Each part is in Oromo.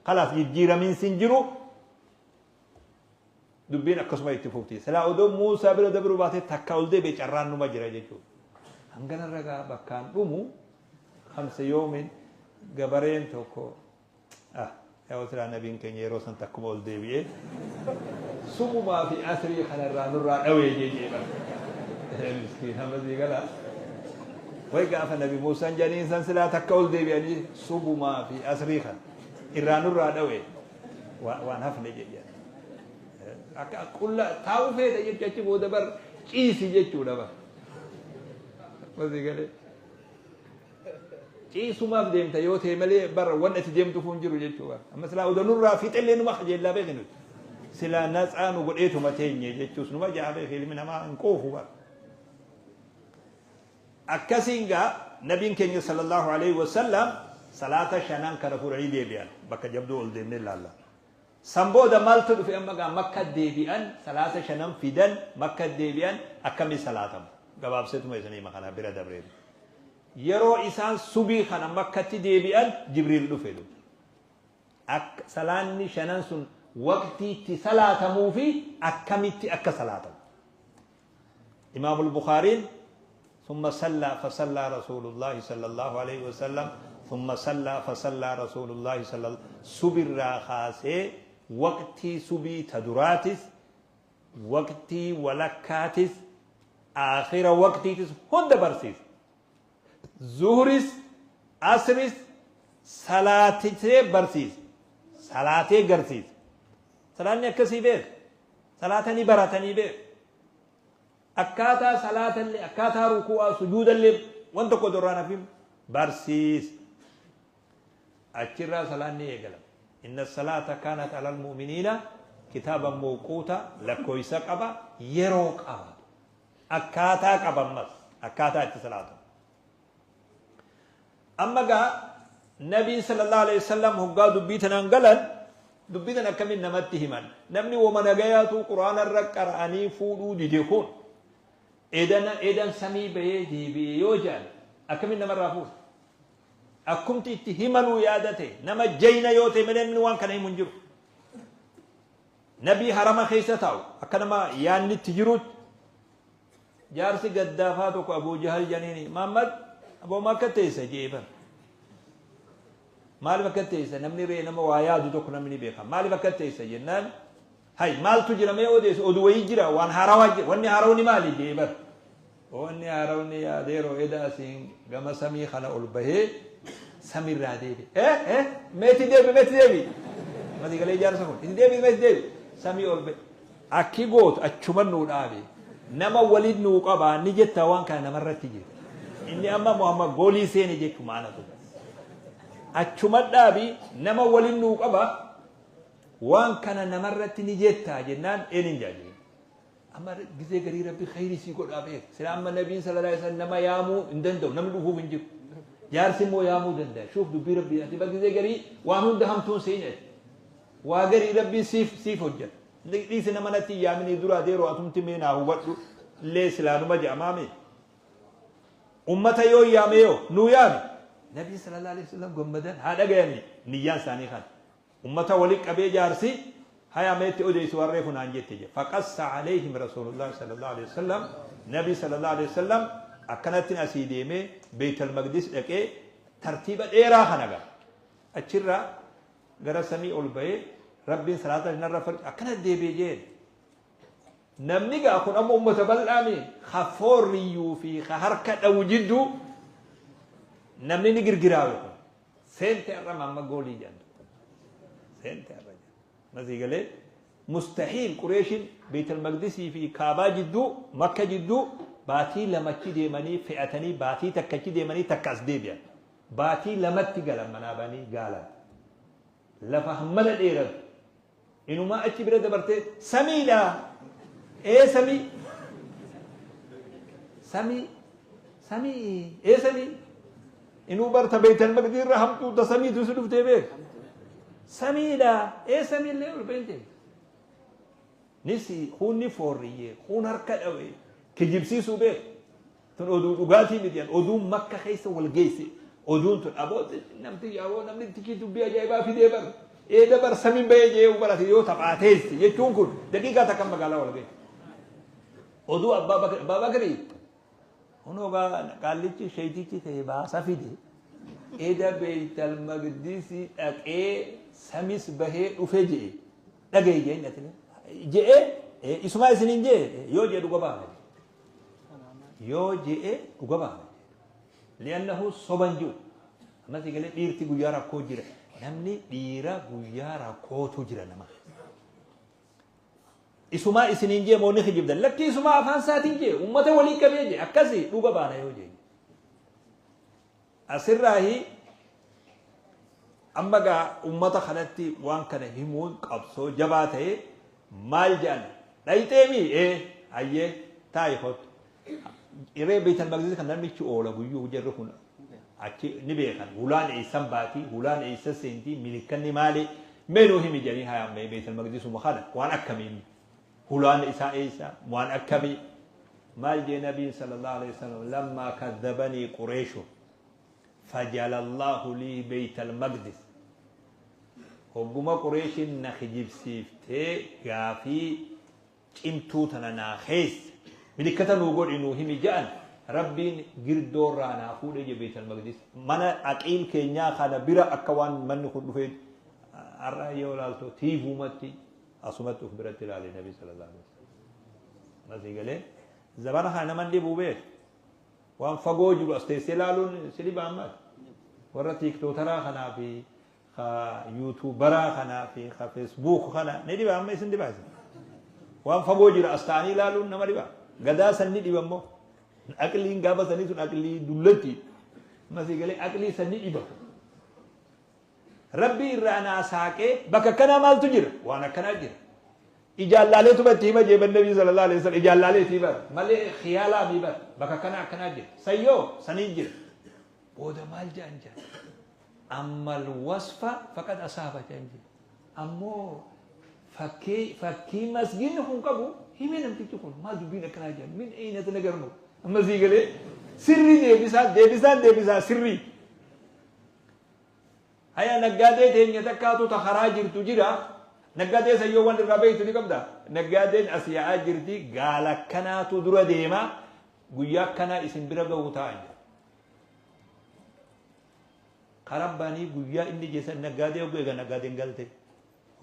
Kalaas jijjiiramiinsi hin jiru. Dubbiin akkasuma itti fufti. Silaa odoo Muusaa bira dabruu baatee takka ol deebi'e carraan numa jira jechuudha. Hangana ragaa bakkaan dhumu khamsa yoomin gabareen tokko ah yaa silaa nabiin keenya yeroo san takkuma ol deebi'ee subumaa fi asrii kanarraa nurraa dhawee jee bara. Miskiin hamma sii galaa. Way gaafa nabi Muusaan jedhaniin san silaa takka ol deebi'anii subumaa fi asrii kana irraa nurraa dhawee waan hafne jee. Akka qulla taa'uu feeta jecha achi booda bar ciisi jechuudha bar. Masii galee. Ciisumaaf deemta yoo ta'e malee bar wanni ati deemtuuf hin jiru jechuudha. Amma silaa odoo nurraa fixellee numa kajeellaa beeki nuti. Silaa natsaa nu godheetuma teenye jechuus numa ja'a beeki ilmi namaa hin quufu bar. Akkasiin gaa nabiin keenya sallallahu alaihi wasallam salaata shanan kana fuudhanii deebi'an bakka jabduu ol deemnee ilaalla. San booda maaltu dhufe amma gaa Makka deebi'an salaata shanan fidan Makka deebi'an akkamii salaatamu gabaabseetuma isin hima kana bira dabree. Yeroo isaan subii kana Makkatti deebi'an Jibriil dhufe duuba. Akka salaanni shanan sun waqtii itti salaatamuu fi akkamitti akka salaatamu. Imaamul Bukhaariin ثم صلى فصلى رسول الله صلى الله عليه وسلم ثم صلى فصلى رسول الله صلى الله subirraa kaasee waqtii subii ta duraatis waqtii walakkaatis aakhira waqtiitis hunda barsiisa. Zuhuris asris salaatisee barsiisa. Salaatee garsiisa. Salaanni akkasii beeka. Salaata ni baratanii beeka. Akkaataa salaatallee akkaataa ruku'aa sujuudallee waan tokko duraan hafin barsiisa. Achirraa salaanni eegalama. Inna salaata kaanat alal mu'miniina kitaaban mawquuta lakkoofsa qaba yeroo qaba. Akkaataa qaba ammas akkaataa itti salaatamu. Amma gaa nabiin sallallahu alaihi wasallam hoggaa dubbii tanaan galan dubbii tan akkamiin namatti himan namni woma nagayaatu quraana irra qara'anii fuudhuu dide kun edana edan samii bahee deebi'e yoo jedhan akkamiin namarraa fuudha. Akkumti itti himanuu yaadate nama jayna yoo ta'e malee namni waan kana himu hin jiru. Nabii harama keessa taa'u akka nama yaanni itti jirutti jaarsi gaddaafaa tokko Abuu Jahal jedhaniini Muhammad aboo ma akka teessa jee bar. Maaliif akka teessa namni ree nama waa yaadu tokko namni ni beeka. Maaliif akka teessa jennaan hay maaltu jira mee odeessu oduu wayii jira waan haarawaa jira wanni haarawni maali jee bar. Wanni haarawni yaadeeroo eda asiin gama samii kana ol bahee samirraa deebi. Eh eh meeti deebi meeti deebi. Mati galee jaarsa kun itti deebi meeti deebi samii ol bahe. Akki gootu achuman nuu dhaabe. Nama waliin nuu qabaa ni jetta waan kana namarratti jira. Inni amma Muhammad goolii seene jechuu maana sun. Achuma dhaabi nama waliin nuu qaba waan kana namarratti ni jettaa jennaan eenin jaaje. Amma gizee garii rabbi khayrii sii godhaa beek. Sila amma nabiin sallallahu alaihi wasallam nama yaamuu hin danda'u namni dhufuuf hin jiru. Jaarsi immoo yaamuu danda'a. Shuuf dubbii rabbii ati bar gizee garii waan hunda hamtuun seeneeti. Waa garii rabbiin siif hojjeta. Dhiisi nama natti hin yaaminii duraa deeroo atumti mee naa hubadhu illee silaanuma jedhamaami. Ummata yoo yaame yoo nuu yaame. Nabiin sallallahu alaihi wasallam gammadan haa dhagayanii niyyaan isaanii kana. Ummata wali qabee jaarsi haya meetti odeessi waan reefu naan jette jedhe. Faqassa alayhim rasuulullah sallallahu alaihi wasallam nabi sallallahu alaihi wasallam akkanatti asii deemee Beeytal Maqdis dhaqee tartiiba dheeraa kana gaa. Achirraa gara samii ol bahee rabbiin salaata narra far akkana deebi'e jeen. Namni gaa kun amma ummata bal'aami ka foorriyyuu fi ka harka dhawu jidduu namni ni girgiraawe kun. Seente har'a maamma goolii jedhan. Seente har'a jedhan. Masii galee mustahiil Qureeshiin Beeytal Maqdisii fi Kaabaa jidduu Makka jidduu baatii lamachi deemanii fe'atanii baatii takkachi deemanii takka as deebi'an. Baatii lamatti galan manaa banii gaalan. Lafa hammana dheeratu. Inumaa achi bira dabartee samiidha. Ee samii. Samii. Samii. Ee samii. Inuu barta Beeytal Maqdii irra hamtuu ta samiitu si dhuftee beek. Samiidha. Ee samiillee ol beente. Nis kuun foorriyyee kuun harka dhawe kijibsiisuu beek. Tun oduu dhugaatii miti yan oduun Makka keessa wal geesse oduun tun aboo namti aboo namni tikii dubbii ajaa'ibaa fidee bar. Eeda bar samiin bahee jee barate yoo taphaateessi jechuun kun daqiiqaa takka magaalaa wal gahe. Oduu Abbaa Bakri Abbaa Bakri hunoo qaallichi sheeytichi ta'e baasa fide. Eda Beeytal Maqdisii dhaqee samis bahee dhufe je'e. Dhagaye jeen atini. Je'e isumaa isiniin je'e yoo je'e dhuga baana. Yoo je'e dhuga baana. Li'annahu soban ji'u. Ammas egalee dhiirti guyyaa rakkoo jira. Namni dhiira guyyaa rakkootu jira nama. Isumaa isiniin jee moo ni kijibdan? Lakkii isumaa afaan isaatiin jee ummata walii qabee jee akkasi dhuga baana yoo jee. Asirraahi amma gaa ummata kanatti waan kana himuun qabsoo jabaa ta'e maal jedhan dhayxeemii ee hayyee taa'i kottu. Iree Beeytal Maqdis kan namichi oola guyyuu jarri kun achi ni beekan hulaan eessan baati hulaan eessa seenti milikkanni maali mee nuu himi jedhanii haya mee Beeytal Maqdisuma kana waan akkamiin hulaan isaa eessa waan akkamii maal jee nabiin sallallahu alaihi wasallam lammaa kadhabanii qureeshu fajalallahu lii Beeytal Maqdis hogguma qureeshin na kijibsiiftee gaafii cimtuu tana naa keessa milikkata nuu godhi nuu himi ja'an Rabbiin girdoo irraa naa fuudhe je Beeytal Maqdis mana Aqiil keenyaa kana bira akka waan manni kun dhufee har'a yoo ilaaltu tiivuumatti asumatti uf biratti ilaale Nabi sallallahu alaihi wasallam masii galee zabana kana naman dhibuu beek waan fagoo jiru as teessee ilaaluun si dhiba ammas warra tiiktootaraa kanaa fi ka yuutuubaraa kanaa fi ka feesbuuk kana ni dhiba amma isin dhiba isin. Waan fagoo jira as ta'anii ilaaluun nama dhiba. Gadaa san ni dhiba immoo. Aqliin gaafa sanii sun aqlii dullatti. Masii galee aqlii san ni dhiba. Rabbii irraa naa saaqee bakka akkanaa maaltu jira? Waan akkanaa jira. Ijaan laaleetuma itti hima jee nabii sallallahu alaihi wasallam ijaan laalee itti hima malee khiyaalaa mi bar bakka akkanaa akkanaa jira. Sayyoo sanii jira. Booda maal jedhan jedhan. Ammal wasfa faqad asaaba jedhan jedhe. Ammoo fakkii fakkii masgiidni kun qabu hime namtichi kun maal dubbiin akkanaa jedhan min aynati nagarnu amma sii galee sirrii deebisaa deebisaan deebisaa sirrii. Haya naggaadee teenya takkaatu ta karaa jirtu jira. Naggaadee san yoo waan irraa beektu ni qabda. Naggaadeen as yaa'aa jirti gaala akkanaatu dura deema guyyaa akkanaa isin bira gahu ta'a jedha. Ka Rabbaanii guyyaa inni jeessan naggaadee hogguu eega naggaadeen galte.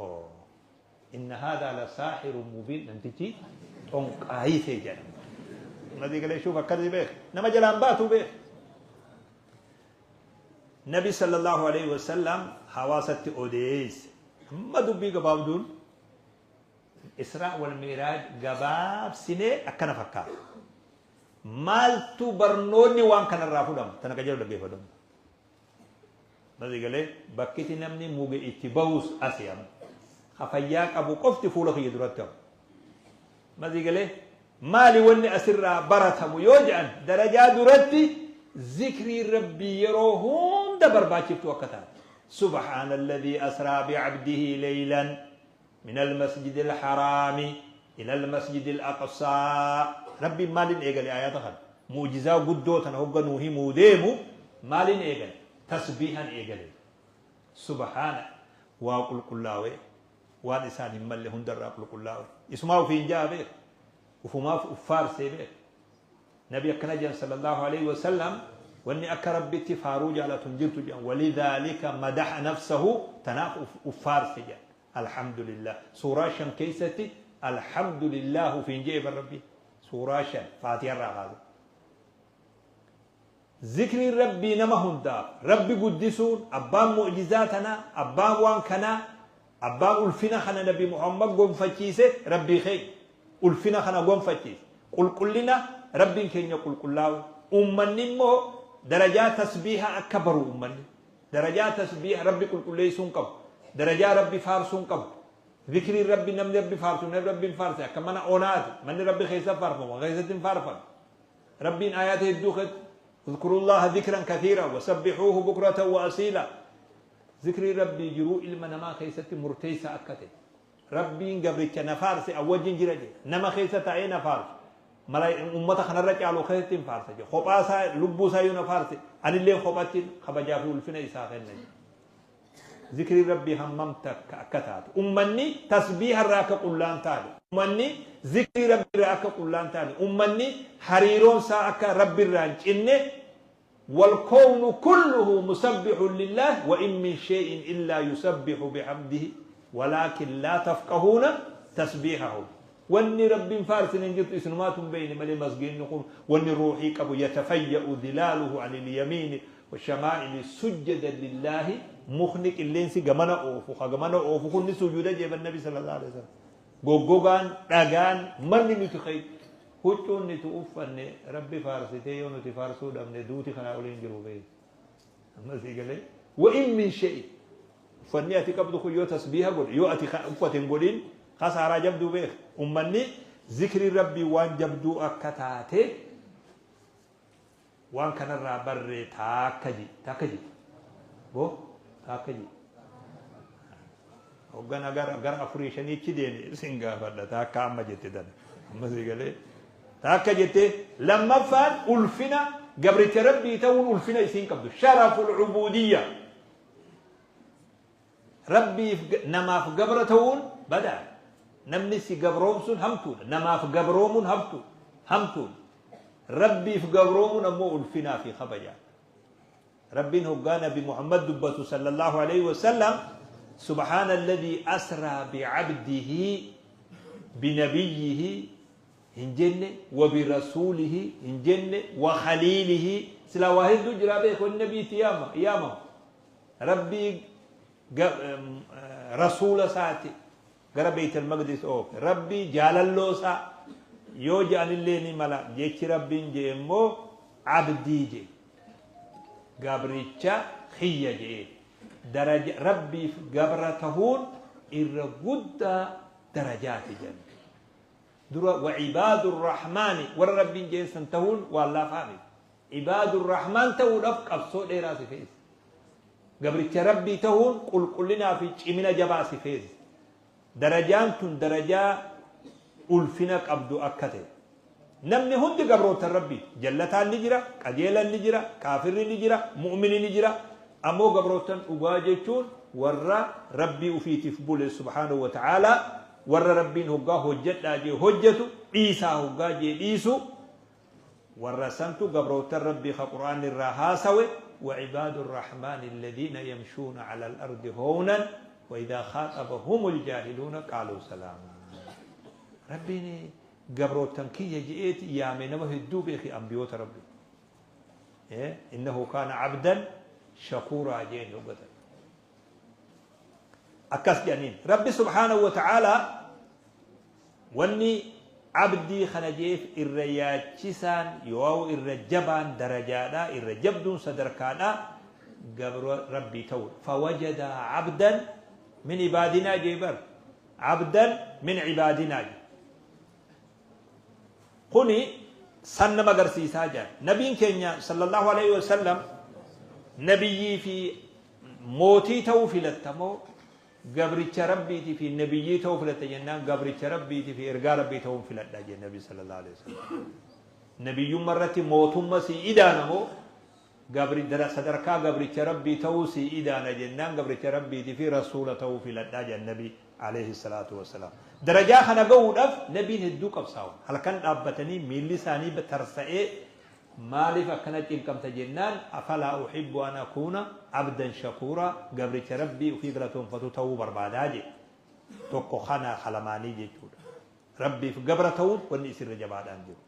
Oh. Inna haadhaa la saaxirun mubiin namtichi xonqaayii ta'e jedhama. Madii galee shuuf akkasii beek. Nama jalaan baatu beek. Nabi sallallahu alaihi wasallam hawaasatti odeesse. Amma dubbii gabaabduun Israa wal Miiraaj gabaabsinee akkana fakkaata. Maaltu barnoonni waan kanarraa fudhama? Tana qajeelu dhaggeeffadhu. Masii galee bakkiti namni muge itti bahus asi amma. Ka fayyaa qabu qofti fuula kiyya duratti hafu. Masii galee maali wanni asirraa baratamu yoo jedhan darajaa duratti zikrii rabbii yeroo hunda barbaachiftuu akka taate. Subhaanalladhii asraa bi'abdihi leeylan min almasjidi alharaami ila almasjidi alaqsaa Rabbiin maaliin eegale aayaata kana mu'jizaa guddoo tana hogga nuu himuu deemu maaliin eegale tasbiihan eegale subhaana waa qulqullaawe waan isaan hin malle hundarraa qulqullaawe isumaa ufiin ja'a beek ufumaaf uf faarsee beek Nabi akkana jedhan sallallahu alayhi wa sallam wanni akka Rabbitti faaruu jaalatu hin jirtu jedhan walidhaalika madaha nafsahu tanaaf uf faarse jedhan alhamdulillah suuraa 5 keessatti alhamdulillah ufiin je'e bar Rabbiin suuraa 5 faatiha irraa kaase zikriin Rabbii nama hundaaf Rabbi guddisuun abbaan mu'jizaa tanaa abbaan waan kanaa Abbaan ulfina kana Nabi Muhammad gonfachiise Rabbii keenya. Ulfina kana gonfachiise. Qulqullina Rabbiin keenya qulqullaa'u. Ummanni immoo darajaa tasbiiha akka baru ummanni. Darajaa tasbiiha Rabbi qulqulleessuun qabu. Darajaa Rabbi faarsuun qabu. Zikriin Rabbi namni Rabbi faarsu namni Rabbi hin faarse akka mana onaati. Manni Rabbi keessa faarfamu keessatti hin faarfamu. Rabbiin aayaata hedduu keessatti Uzkurullaha zikran kathiira wasabbihuuhu bukratan wa asiila. Zikriin Rabbii jiruu ilma namaa keessatti murteessaa akka ta'e. Rabbiin gabricha na faarse an wajjin jira jedhe. Nama keessa taa'ee na faarsu. Mala ummata kanarra caalu keessatti hin faarsa jedhe. Kophaa isaa lubbuu isaa yoo na faarse anillee kophatti kabajaa fi ulfina isaa kenna jedhe. Zikrii Rabbii hammam takka akka taate. Ummanni tasbiiha irraa akka qullaan taane. Ummanni zikrii Rabbii irraa akka qullaan taane. Ummanni hariiroon isaa akka Rabbi irraa hin cinne. والكون كله مسبح لله وإن من شيء إلا يسبح بحمده ولكن لا تفقهون تسبيحهم. واني رب فارس إن جبت اسنمات بين ملي مسجين نقوم واني روحي كبو يتفيأ ظلاله عن اليمين والشمائل سجدا لله مخنق اللينسي جمنا أوفو جمنا أوفو كل سجود جيب النبي صلى الله عليه وسلم غوغوغان دغان من نتخيل huccuun nuti uffanne Rabbi faarsitee yoo nuti faarsuu dhabne duuti kanaa oliin jiru beeku. Amma sii galee wa in min shay'in uffanni ati qabdu kun yoo tasbiiha godhe yoo ati uffate hin godhin kasaaraa jabduu beek. Ummanni zikrii Rabbii waan jabduu akka taate waan kanarraa barree taakka ji taakka ji boo taakka ji hoggana gara afurii shaniichi deeme isin gaafadha taakka amma jette tana amma sii galee. Takka jette lammaffaan ulfina gabricha Rabbii ta'uun ulfina isiin qabdu sharaful ubudiyya Rabbiif namaaf gabra ta'uun badaa namni si gabroomsuun hamtuudha namaaf gabroomuun hamtuudha Rabbiif gabroomuun ammoo ulfinaa fi kabajaa. Rabbiin hoggaa Nabi Muhammad dubbatu sallallahu alayhi wasallam subhaana alladhii asraa bi'abdihi binabiyyihi hin jenne wa birasuulihi hin jenne wa khaliilihi silaa waa hedduu jiraa beeku inni nabiitti yaamamu Rabbii rasuula isaati gara Beeytal Maqdis oofe Rabbii jaalalloo isaa yoo je'anillee ni mala jechi Rabbiin je'e immoo abdii je'e gabricha kiyya je'e daraja Rabbiif gabra tahuun irra guddaa darajaati jedhan. Dura wa ibaadu rahmaani warra Rabbiin je'e san tahuun waan laafaa miti. Ibaadu rahmaan ta'uudhaaf qabsoo dheeraa si fe'isa. Gabricha Rabbii tahuun qulqullinaa fi cimina jabaa si fe'isa. Darajaan tun darajaa ulfina qabdu akka ta'e. Namni hundi gabroota Rabbii jallataan ni jira, qajeelan ni jira, kaafirri ni jira, mu'mini ni jira. Ammoo gabrootan dhugaa jechuun warra Rabbii ufiitiif bule subhaanahu wa ta'aalaa warra Rabbiin hoggaa hojjedhaa jee hojjetu dhiisaa hoggaa jee dhiisu warra santu gabrootan Rabbii ka Qur'aanni irraa haasawe wa ibaadu rahmaani alladhiina yamshuuna ala al-ardi hawnan wa idhaa khaaxabahumul jaahiluuna qaaluu salaama. Rabbiin gabrootan kiyya je'eeti yaame nama hedduu beeki ambiyoota Rabbii. Innahu kaana abdan shakuuraa jeen hoggatan. Akkas jedhaniin Rabbi subhaanahu wa ta'aalaa wanni abdii kana jeef irra yaachisaan yoo irra jabaan darajaadha irra jabduun sadarkaadha gabra Rabbii ta'uudha. Fawajada abdan min ibaadinaa jee bar abdan min ibaadinaa jee. Kuni san nama agarsiisaa jira. Nabiin keenya sallallahu alaihi wasallam nabiyyii fi mootii ta'uu filattamoo gabricha Rabbiitii fi nabiyyii ta'uu filatta jennaan gabricha Rabbiitii fi ergaa Rabbii ta'uu filadha jee Nabi sallallahu alaihi wasallam. Nabiyyummaa irratti mootummaa si idaanamoo sadarkaa gabricha Rabbii ta'uu si idaana jennaan gabricha Rabbiitii fi rasuula ta'uu filadha jee Nabi alayhi salaatu wassalaam. Darajaa kana gahuudhaaf nabiin hedduu qabsaa'u. Halkan dhaabbatanii miilli isaanii tarsa'ee maaliif akkana cinqamta jennaan afalaa uhibbu an akuuna abdan shakuura gabricha Rabbii ofii galatoonfatu ta'uu barbaadaa jedhe. Tokko kana kalamaanii jechuudha. Rabbiif gabra ta'uun wanni isirra jabaadhaan jiru.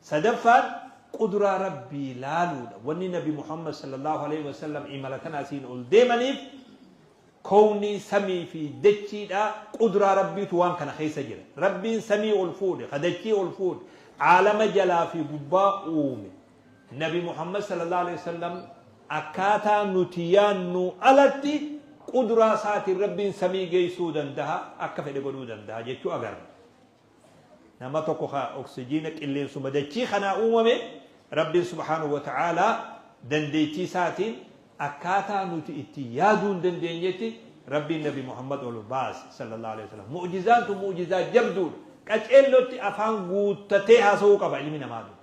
Sadaffaan quduraa Rabbii laaluudha. Wanni Nabi Muhammad sallallahu alaihi wasallam imala kana asiin ol deemaniif kownii samii fi dachiidha quduraa Rabbiitu waan kana keessa jira. Rabbiin samii ol fuudhe, dachii ol fuudhe, caalama jalaa fi gubbaa uume. Nabi Muhammad sallallahu alaihi wasallam akkaataa nuti yaannu alatti quduraa isaatiin Rabbiin samii geessuu danda'a, akka fedhe godhuu danda'a jechuu agarra. Nama tokko ka oksijiina qilleensuma dachii kanaa uumame Rabbiin subhaanahu wa ta'aalaa dandeettii isaatiin akkaataa nuti itti yaaduu hin dandeenyetti Rabbiin Nabi Muhammad ol baase sallallahu alaihi wasallam. Mu'jizaan tun mu'jizaa jabduudha. Qaceellotti afaan guuttatee haasa'uu qaba ilmi namaa tun.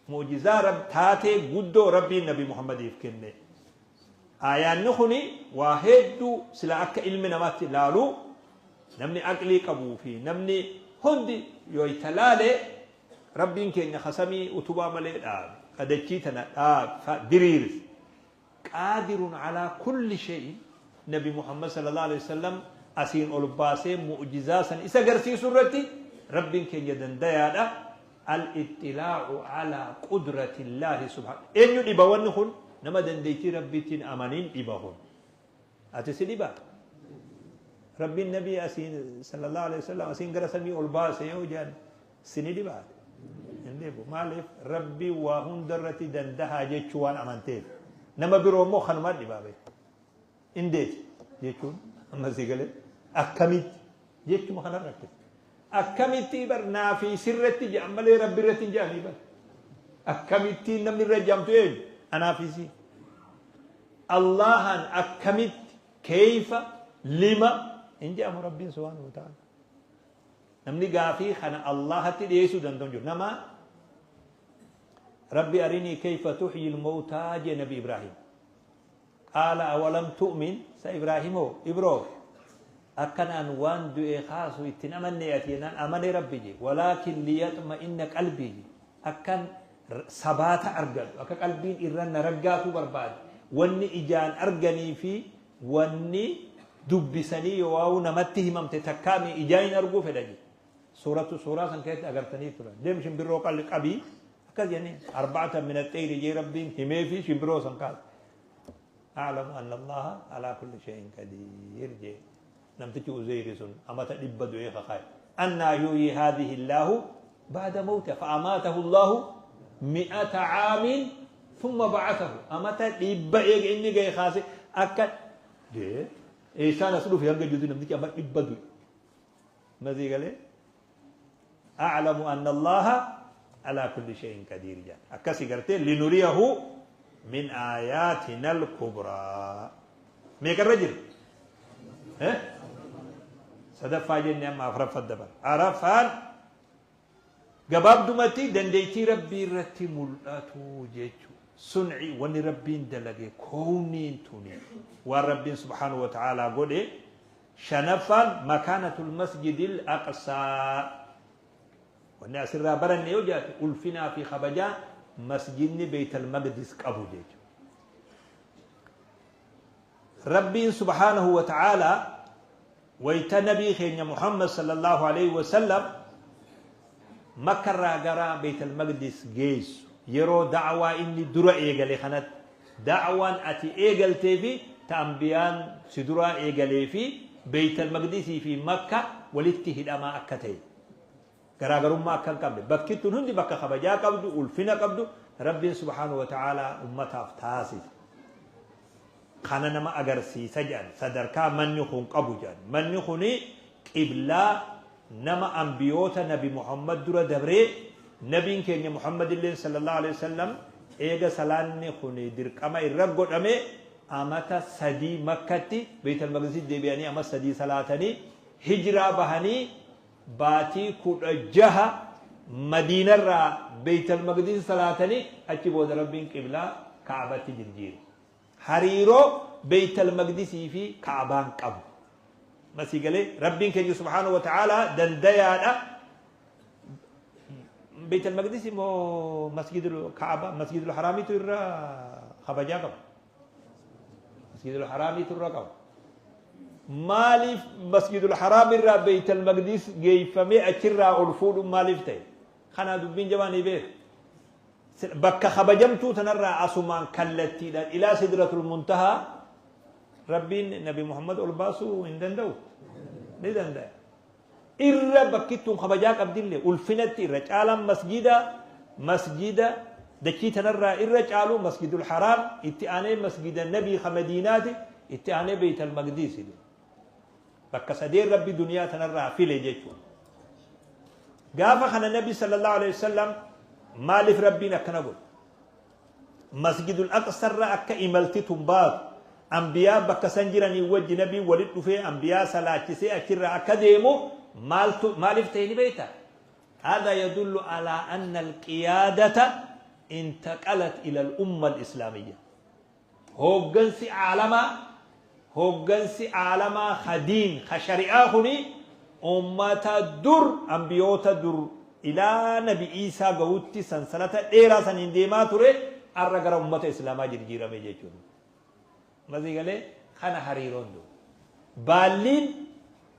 Mu'jizaa taatee guddoo Rabbiin Nabi Muhammadiif kenne. Aayaanni kuni waa hedduu sila akka ilmi namaatti ilaalu, namni aqlii qabuu fi namni hundi yoo itti laale, Rabbiin keenya ka samii utubaa malee dhaabe, ka dachii tana dhaabe diriirse, qaadirun alaa kulli shay'in. Nabi Muhammad sallallahu alaihi wasallam asiin ol baasee mu'jizaa san isa garsiisu irratti Rabbiin keenya dandayaadha. Al-ixilaa'u alaa qudratillaahi subhaanahu. Eenyu dhiba wanni kun? Nama dandeettii Rabbiitti hin amanin dhiba kun. Ati si dhiba? Rabbiin Nabii asiin sallallahu alaihi wasallam asiin gara samii ol baase yoo jedhan si ni dhiba? Hin dhibu. Maaliif? Rabbiin waa hunda irratti dandahaa jechuu waan amanteef. Nama biroo immoo kanumaa dhibaa beeku. Indeeti jechuun amma si galee akkamitti jechuma kana rakkisa. Akkamitti bar naa fi sirratti jedhan malee Rabbi irratti hin jedhanii bar. Akkamittiin namni irra jedhamtu eenyu? Anaa fi si. Allahan akkamitti, keeyfa, lima hin jedhamu Rabbiin subhaanahu wa ta'ala. Namni gaafii kana Allahatti dhiyeessuu danda'u hin jiru. Nama Rabbi arinii keeyfa tuhyil mawtaa jee Nabi Ibraahim. Qaala awalam tu'min, sa Ibraahimoo, Ibroo, akkan an waan du'e kaasu itti hin amannee ati jennaan, amane Rabbi je, walaakin liyaxma'inna qalbii je, akkan sabaata argadhu, akka qalbiin irra na raggaatuu barbaade, wanni ijaan arganii fi wanni dubbisanii yoowaawuu namatti himamte takkaami ijaan hin arguu fedha je. Suuratu suuraa san keessatti agartanii turan. Deem shimbirroo qabii akkas jedhanii arba'atan min axxeyri jee Rabbiin himee fi shimbirroo san kaase. A'lamu anna Allaha alaa kulli shay'in qadiir jee namtichi Uzeyri sun amata 100 du'ee kakaa'e. Annaa yuhyi haadhihi Allaahu ba'da mawtiha fa'amaatahu Allaahu mi'ata caamin thumma ba'athahu amata 100 eega inni gahe kaase akka jee eessaan as dhufe hanga jirutti namtichi amma 100 du'e. Masii galee a'lamu anna Allaha alaa kulli shay'in qadiir jedhan. Akkasi gartee linuriyahu min aayaatina al-kubraa. Meeqarra jira? Eh? Sadaffaa jenne, amma afraffaa dabala. Araffaan gabaabdumatti dandeettii Rabbii irratti mul'atu jechuudha. Sunci wanni Rabbiin dalage koowniin tuni waan Rabbiin subhaanahu wa ta'aalaa godhe. Shanaffaan makaanatul masjidil aqsaa. Wanni asirraa baranne yoo jiraate ulfinaa fi kabajaa masjidni Beeytal Maqdis qabu jechuudha. Rabbiin subhaanahu wa ta'aalaa wayta Nabii keenya Muhammad sallallahu alaihi wasallam Makkarraa gara Beeytal Maqdis geessu, yeroo da'waa inni dura eegale kanatti, da'waan ati eegaltee fi ta anbiyaan si duraa eegalee fi Beeytal Maqdisii fi Makka walitti hidhamaa akka ta'e, garaagarummaa akka hin qabne, bakki tun hundi bakka kabajaa qabdu, ulfina qabdu Rabbiin subhaanahu wa ta'aalaa ummataaf taasise. Kana nama agarsiisa jedhan, sadarkaa manni kun qabu jedhan. Manni kuni qiblaa nama anbiyoota Nabi Muhammad dura dabree, Nabiin keenya Muhammadilleen sallallahu alaihi wasallam eega salaanni kuni dirqama irra godhame amata 3 Makkatti, Beeytal Maqdisitti deebi'anii ama 3 salaatanii, hijraa bahanii baatii 16 Madiinarraa Beeytal Maqdis salaatanii, achi booda Rabbiin qiblaa Ka'abatti jirjiire. Hariiroo Beeytal Maqdisii fi Ka'abaan qabu. Masii galee Rabbiin keenya subhaanahu wa ta'aalaa dandayaadha. Beeytal Maqdis immoo Masjidul Ka'aba, Masjidul Haraamiitu irra kabajaa qaba. Masjidul Haraamiitu irra qaba. Maaliif Masjidul Haraam irraa Beeytal Maqdis geeffamee achirraa ol fuudhuun maaliif ta'e? Kanaa dubbiin jabaa ni beeka. Bakka kabajamtuu tanarraa asumaan kallattiidhaan ilaa Sidratul Muntahaa Rabbiin Nabi Muhammad ol baasuu hin danda'u? Ni danda'a. Irra bakki tun kabajaa qabdillee ulfinatti irra caalaan masjida, masjida dachii tanarraa irra caalu Masjidul Haraam, itti aanee masjida Nabii ka Madiinaati, itti aanee Beeytal Maqdiis. Bakka sadeen Rabbi duniyaa tanarraa file jechuudha. Gaafa kana Nabi sallallahu alaihi wasallam maaliif Rabbiin akkana godhe? Masjidul Aqsarra akka imalti tun baatu, anbiyaa bakka san jiranii wajji Nabiin walit dhufee anbiyaa salaachisee achirraa akka deemu maaltu maaliif ta'e ni beektaa? Haadaa yadullu alaa anna alqiyaadata intaqalat ila al-umma al-islaamiyya. Hooggansi aalamaa, hooggansi aalamaa ka diin ka shari'aa kuni ummata dur ambiyoota dur ilaa Nabi Iisaa gahutti sansalata dheeraa saniin deemaa ture arra gara ummata Islaamaa jirjiirame jechuudha. Masii galee kana hariiroon dur. Baalliin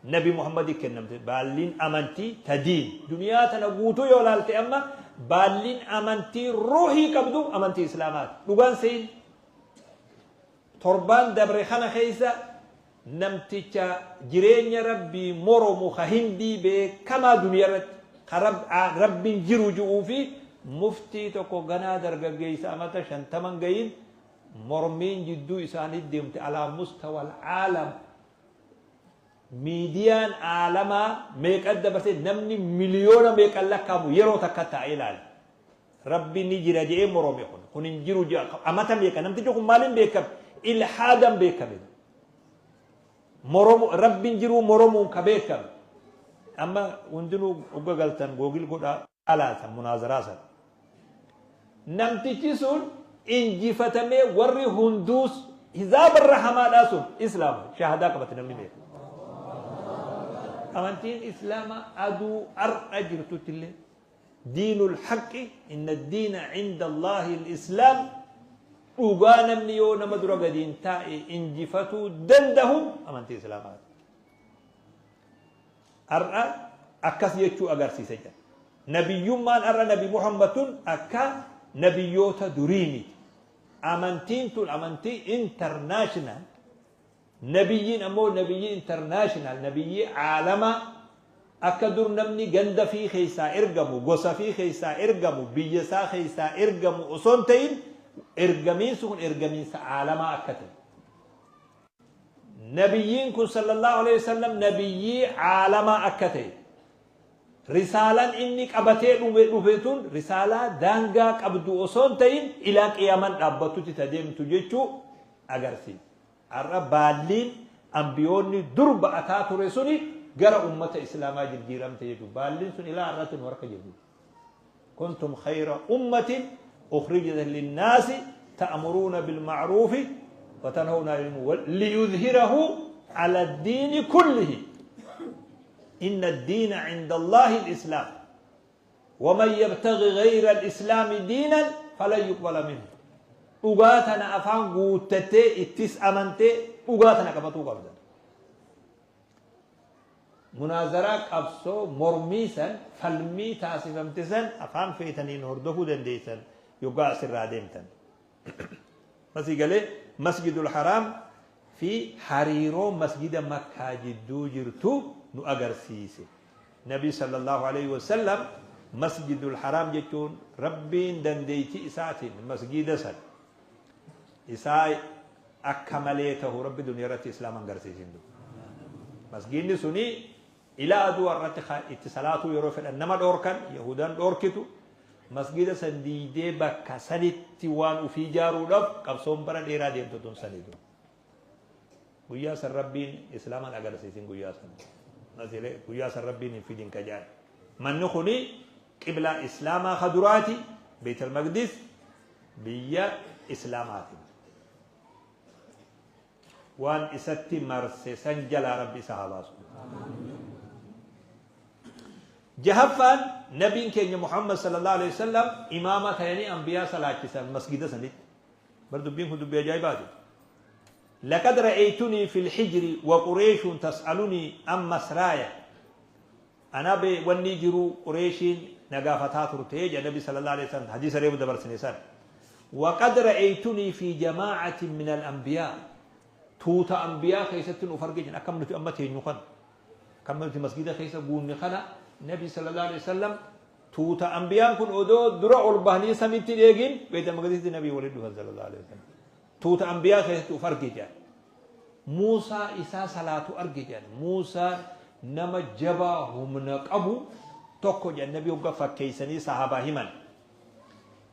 Nabi Muhammadi kennamte, baalliin amantii ta diin duniyaa tana guutuu yoo laalte, amma baalliin amantii ruuhii qabdu amantii Islaamaati. Dhugaan sein torbaan dabre kana keessa namticha jireenya Rabbii moromu ka Hindii beekamaa duniyaa irratti ka Rabbiin jiru ji'uu fi muftii tokko ganaa dargaggeessa amata 50 gayin mormiin jidduu isaanii deemte alaa mustawal aalam, miidiyaan aalamaa meeqan dabarsee, namni miliyoona meeqan lakkaamu yeroo takka taa'ee ilaale. Rabbi ni jira jedhee morome, kun hin jiru jedha. Amata meeqa namtichi kun maaliin beekame? Ilhaadan beekame. Moromu, Rabbiin jiruu moromuun ka beekame. Amma hundinuu dhuga galtan Google godhaa alaasan munaazaraa san. Namtichi sun injifatamee, warri hunduus hizaabarra hamaadhaa sun Islaama shahadaa qabate namni beeku. Amantiin Islaamaa aduu har'a jirtutti illee diinul haqqi, inna diina cinda Allaahi al-Islaam, dhugaa namni yoo nama dura gadiin taa'e injifatuu dandahu amantii Islaamaati. Har'a akkas jechuu agarsiisa jedha. Nabiyyummaan har'a Nabi Muhammad tun akka nabiyyoota durii miti. Amantiin tun amantii international. Nabiyyiin ammoo nabiyyii international, nabiyyii aalamaa, akka dur namni ganda fi keessaa ergamu, gosa fi keessaa ergamu, biyya isaa keessaa ergamu osoo hin ta'in, ergamiinsi kun ergamiinsa aalamaa akka ta'e. Nabiyyiin kun sallallahu alaihi wasallam nabiyyii aalamaa akka ta'e. Risaalaan inni qabatee dhufe tun risaalaa daangaa qabdu osoo hin ta'in ilaa qiyaamaan dhaabbattutti ta deemtu jechuu agarsiisa. Har'a baalliin ambiyoonni dur ba'ataa ture suni gara ummata Islaamaa jijjiiramte jechuudha. Baalliin sun ilaa har'aatti nu harka jirti. Kuntum khayra ummatin ukhrijat linnaasi ta'muruuna bilma'ruufi wa tanhawna 'anil munkar liyudhhirahu 'ala ad-diini kullihi. Inna ad-diina 'inda Allahi al-Islaam. Waman yabtaghi ghayra al-Islaami diinan falan yuqbala minhu. Dhugaa tana afaan guuttattee ittis amantee dhugaa tana qabatuu qabda. Munaazaraa qabsoo mormii san, falmii taasifamte san afaan feetaniin hordofuu dandeessan yoggaa asirraa deemtan. Masii galee Masjidul Haraam fi hariiroo masjida Makkaa jidduu jirtu nu agarsiise. Nabi sallallahu alaihi wasallam Masjidul Haraam jechuun Rabbiin dandeettii isaatiin masjida san isaa akka malee tahu Rabbi duniyaa irratti Islaama hin garsiisin. Masjidni suni ilaa aduu irratti itti salaatuu yeroo fedhan nama dhoorkan, Yahudaan dhoorkitu. Masjida san diidee bakka sanitti waan ufii ijaaruudhaaf qabsoon bara dheeraa deemtu tun sanitu. Guyyaa san Rabbiin Islaamaan agarsiisin, guyyaa san. Guyyaa san Rabbiin hin fidin kajaan. Manni kuni qiblaa Islaamaa ka duraati, Beetal Maqdis biyya Islaamaati. Waan isatti marse san jalaa Rabbi isa haa baasu. Jahaffaan, nabiin keenya Muhammad sallallahu alaihi wasallam imaama tayanii anbiyaa salaachisan masgida sanitti. Bar dubbiin kun dubbii ajaa'ibaati. Laqad ra'aytunii fil hijri wa Qureeshun tas'alunii an masraaya. Ana be wanni jiru Qureeshiin na gaafataa turte jedha Nabi sallallahu alaihi wasallam, hadiisa reefu dabarsine san. Wa qad ra'aytunii fi jamaa'atin min al-anbiyaa. Tuuta anbiyaa keessatti nu of arge jedhan, akkam nuti amma teenyu kana. Akkam nuti masgida keessa guunne kana, Nabi sallallahu alaihi wasallam tuuta anbiyaan kun odoo dura ol bahanii samitti dheegin Beeytal Maqdisitti Nabii waliin dhufan sallallahu alaihi wasallam. Tuuta anbiyaa keessatti of arge jedhan. Muusaa isaa salaatu arge jedhan. Muusaan nama jabaa humna qabu tokko jedhan Nabii hogga fakkeessanii sahaabaa himan.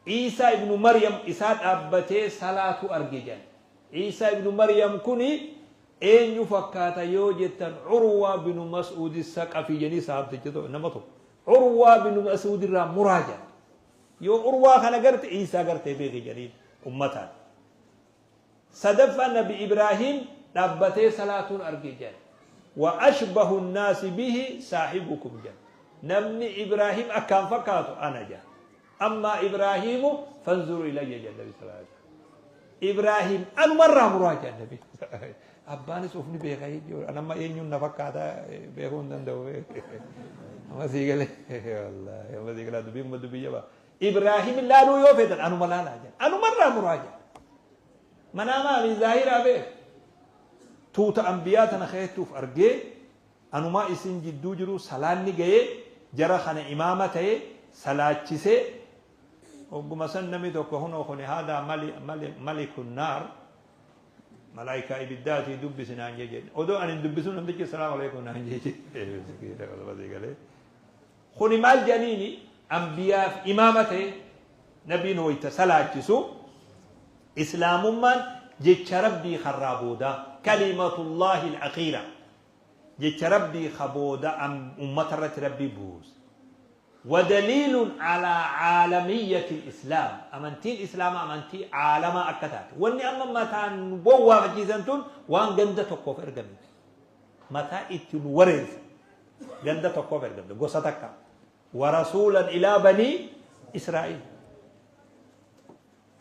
Iisaa ibnu Maryam isaa dhaabbatee salaatu arge jedhan. Iisaa ibnu Maryam kuni eenyu fakkaata yoo jettan, Urwaa binu Mas'uudi Saqafii jedhanii sahabticha nama tokko. Urwaa binu Mas'uud irraa muraa jedhan. Yoo Urwaa kana garte Iisaa gartee beeki jedhaniin ummataan. Sadaffaa Nabi Ibraahiim dhaabbatee salaatuun arge jedhan. Wa ashbahu nnaasi bihi saahibukum jedhan. Namni Ibraahiim akkaan fakkaatu ana jedhan. Ammaa Ibraahiimu fanzuru ilayya jedhan Nabi sallallahu alaihi wasallam. Ibraahiim anumarraa muraa jedhan Nabi. Abbaanis of ni beeka jechuudha. An amma eenyuun na fakkaata beekuu hin danda'u. Amma sii galee. Wallaahi amma sii galee dubbiin kuma dubbii jabaa. Ibraahiim laaluu yoo feetan anuma laalaa jedhan. Anumarraa muraa jedhan. Manaamaa fi zaahiraa beek. Tuuta anbiyaa tana keessattuuf argee anumaa isin jidduu jiru salaanni ga'ee jara kana imaama ta'e salaachisee ogguma san namni tokko hunoo kuni haadaa malikun naar malaayikaa ibiddaatii dubbisi naan jee jedhe. Odoo ani hin dubbisu namtichi salaamu alaikum naan jee jedhe. Kuni maal jedhaniini anbiyaaf imaama ta'e nabiin hoyta salaachisu islaamummaan jecha Rabbii karraa boodaa kalimatullaahi al-akhiira jecha Rabbii ka booda ummata irratti Rabbii buuse. ودليل على عالمية الإسلام أمنتين الإسلام أمنتي عالم أكتات واني أما متى بوا فجيزنتون وان جندة تقوف إرقمت متى اتنورز جندة تقوف إرقمت قصتك ورسولا إلى بني إسرائيل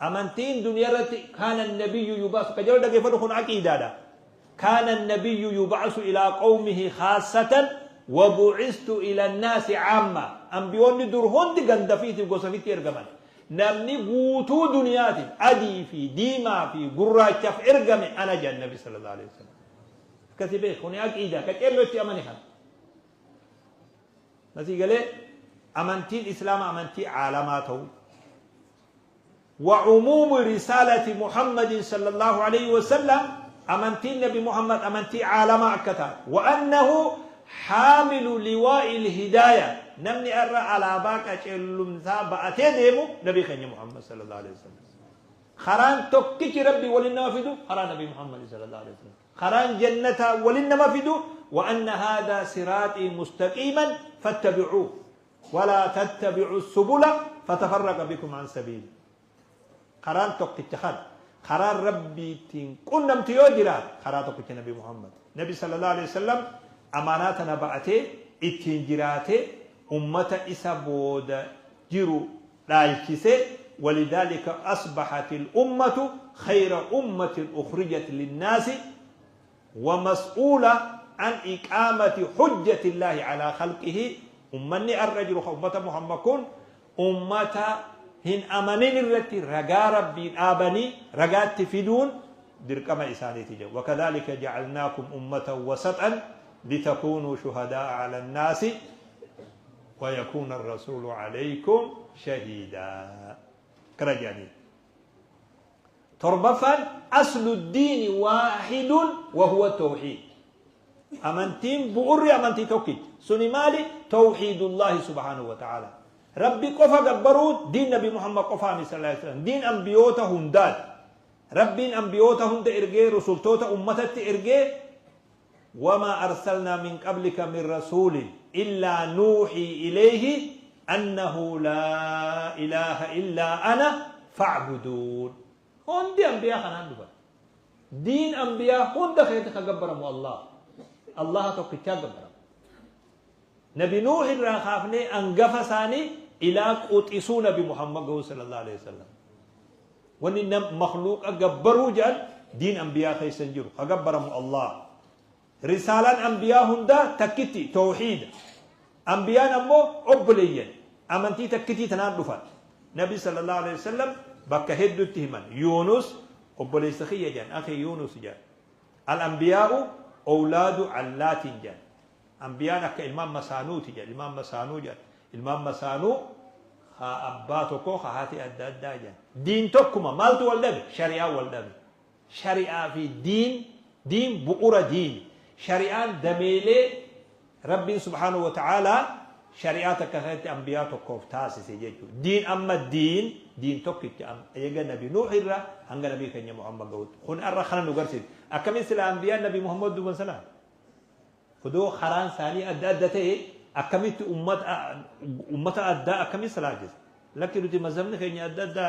أمنتين دنيا كان النبي يبعث كجول دقي فدخل عقيدة كان النبي يبعث إلى قومه خاصة وبعثت إلى الناس عامة. أنبيوني در هند غندفيتي وغوصفيتي إرقمان نمني قوتو دنياتي أدي في ديما في قراءة في إرقمي أنا جاء النبي صلى الله عليه وسلم كتبه خوني أكيدا كتير لتي أماني خان نسي قال أمنتي الإسلام أمنتي عالماته وعموم رسالة محمد صلى الله عليه وسلم أمنتي النبي محمد أمنتي عالم أكتا وأنه حامل لواء الهداية نمني أرى على باك أشلم ثابة أتيديمو نبي خني محمد صلى الله عليه وسلم خران تكك ربي ولنما فيدو خران نبي محمد صلى الله عليه وسلم خران جنة ولنما فيدو وأن هذا صراطي مستقيما فاتبعوه ولا تتبعوا السبل فتفرق بكم عن سبيله. خران تكك خان خران ربي تين كنم تيوجرا خران تكك نبي محمد نبي صلى الله عليه وسلم أماناتنا بأتي اتنجراتي أمة إسابود جرو لايكسي ولذلك أصبحت الأمة خير أمة أخرجت للناس ومسؤولة عن إقامة حجة الله على خلقه. أمني الرجل أمة محمد كن أمة هن أمنين التي رجا ربي آبني رجات تفيدون دركما إسانيتي جو. وكذلك جعلناكم أمة وسطا لتكونوا شهداء على الناس ويكون الرسول عليكم شهيدا. كرجاني تربفا أصل الدين واحد وهو التوحيد. أمنتين بؤري أمنتي توكيد سني مالي توحيد الله سبحانه وتعالى. ربي قفا قبرو دين نبي محمد قفا صلى الله عليه وسلم دين أنبيوته هنداد ربي أنبيوته هند إرجي رسولتوته أمتت إرجي وما أرسلنا من قبلك من رسول إلا نوحي إليه أنه لا إله إلا أنا فاعبدون. هندي أنبياء خنان دبا دين أنبياء هند خيتك قبرم الله الله توكتا قبرم نبي نوح الرخافني أنقفساني إلى قطسون بمحمد صلى الله عليه وسلم وإن مخلوق أقبروا جل دين أنبياء خيسنجروا أقبرم الله. رسالة أنبياء هندا تكتي توحيد أنبياء نمو أبليا أمنتي تكتي تنان دفن نبي صلى الله عليه وسلم بك هدو التهمان يونس أبلي سخية جان أخي يونس جان الأنبياء أولاد علات جان أنبياء كإمام مسانو تجان إمام مسانو جان إمام مسانو خا أباتكو خا هاتي أدى جان دين تكما مالتو والدب شريعة والدب شريعة في دين دين بؤرة دين شريعة دميلي ربي سبحانه وتعالى شريعتك كانت أنبياء تكوف تاسس يجو دين أما الدين دين توكيت أم يجا نبي نوح الرا هنجا نبي كنيا محمد قوت خن أرى خلنا نقرسل أكمل سلا أنبياء نبي محمد دوبن سلام خدو خران ثاني أدى أدته أكملت أمة أدى أكمل سلا جز لكن لو تمزمن كنيا أدى أدى.